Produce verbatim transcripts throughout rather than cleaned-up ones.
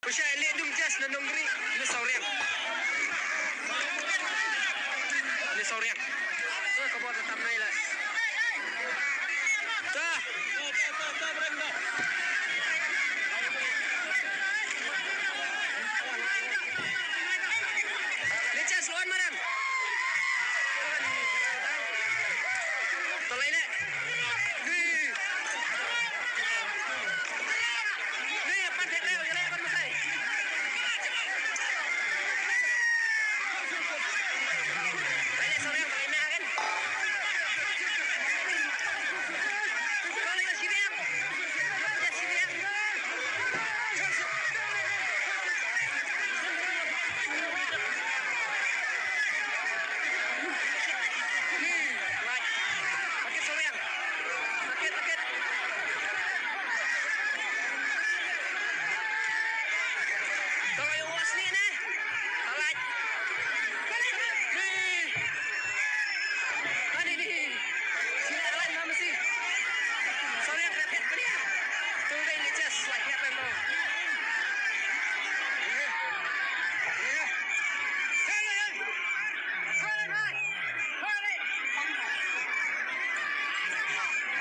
Pyrshah leh dum jas na Nongri, na Sawriang. Na Sawriang. Oi, ka bor ta tam nai la. Ta. Leh jas lawan madan. Tolai leh. Di. Di, pan phet leh, ïa leh pan masai. Ai leh Sawriang, tolai meh kan. Tolai ïa Sawriang. Ïa Sawriang.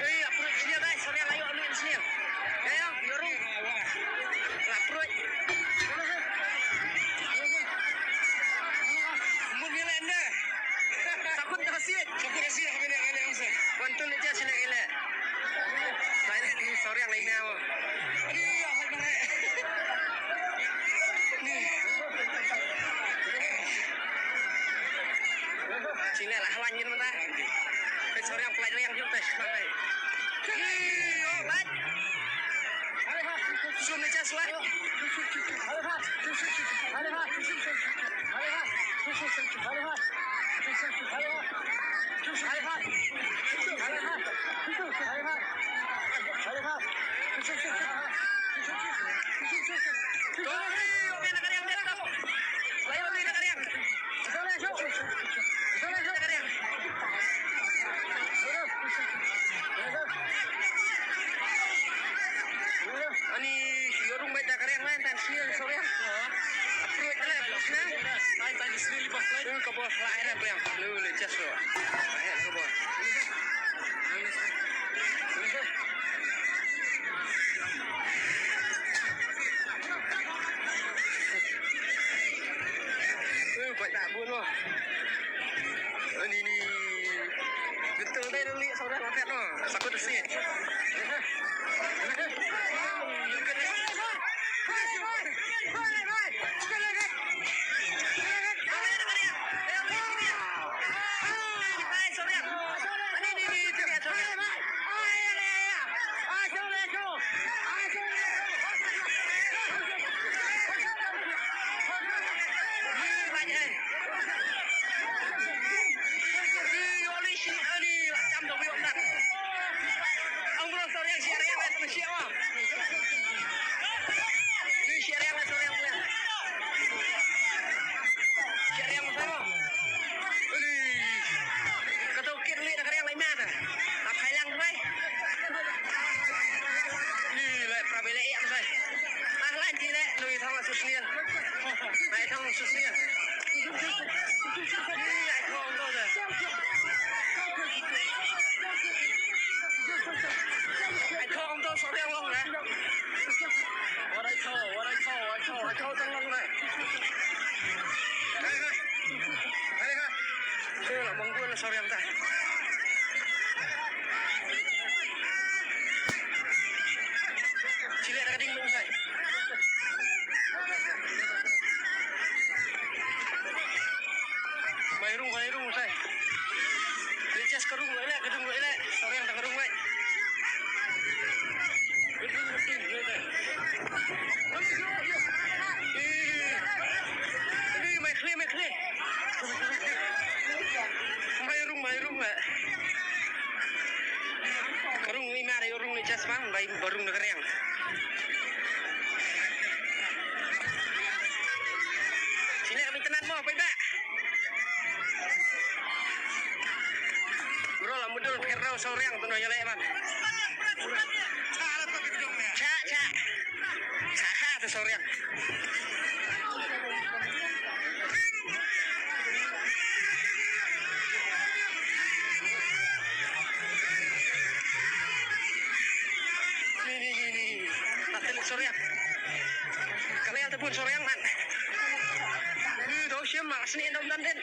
Ei, approach sini, guys. Sorry, layo lu sini. Ayo, yorung. Approach. Mun ngi leh ne. Sakut ka siat. Sakut ka siat, kami nak kena usah. Bantu ni je sini gila. Saya ni, sorry, yang lain ni. Aduh, ya, saya berat. Ni. Sini lah, halan gini mentah. Eh, sorry, yang pelajar yang jumpa, sebentar. Ni, oh, baik. Zoom ni, just lah. Ani, yorung bait da ka riang lain tan sniel so riang. Fruit le, fruit na. Ai, tan sniel bak lain. Ka bor lai na pliang. Lu le jas lo. Ai, ka bor. Eh, bait da bun lo. Ani ni. Betul dai dali saudara makan no. Sakut si. Ka to kit leh na ka riang lai ma ta. Ta phai lang tu ai. Ni lai pra bele ïa tu ai. Ah, lan ti leh, nui thong su sniel. Ai thong su sniel. Ni ai thong tu ta. Ai thong tu so riang long na. Wat ai thong, wat ai thong, ai thong, ai thong tang long na. Ai, ai. Ai, ai. Te la mong bun la soriang ta. Chile da ka ding mong sai. Mai rung, mai rung sai. Te jas ka rung, ele, ka rung, ele. Soriang ta ka rung, ele. Mai rung, mai rung, eh. Ka rung i mar, i rung i jas bang, bai ba rung na ka riang. Sini kami tenan mo, pai ba. Bro, la mudul pher rau soriang tu no ïa leh ban. Cha, cha. Cha kha tu Sauriang. Ni, ni, ni, ni. Sauriang. Kami yang tebun sauriang, man. Ni, tau siam, mak, sini, dom, dom, den.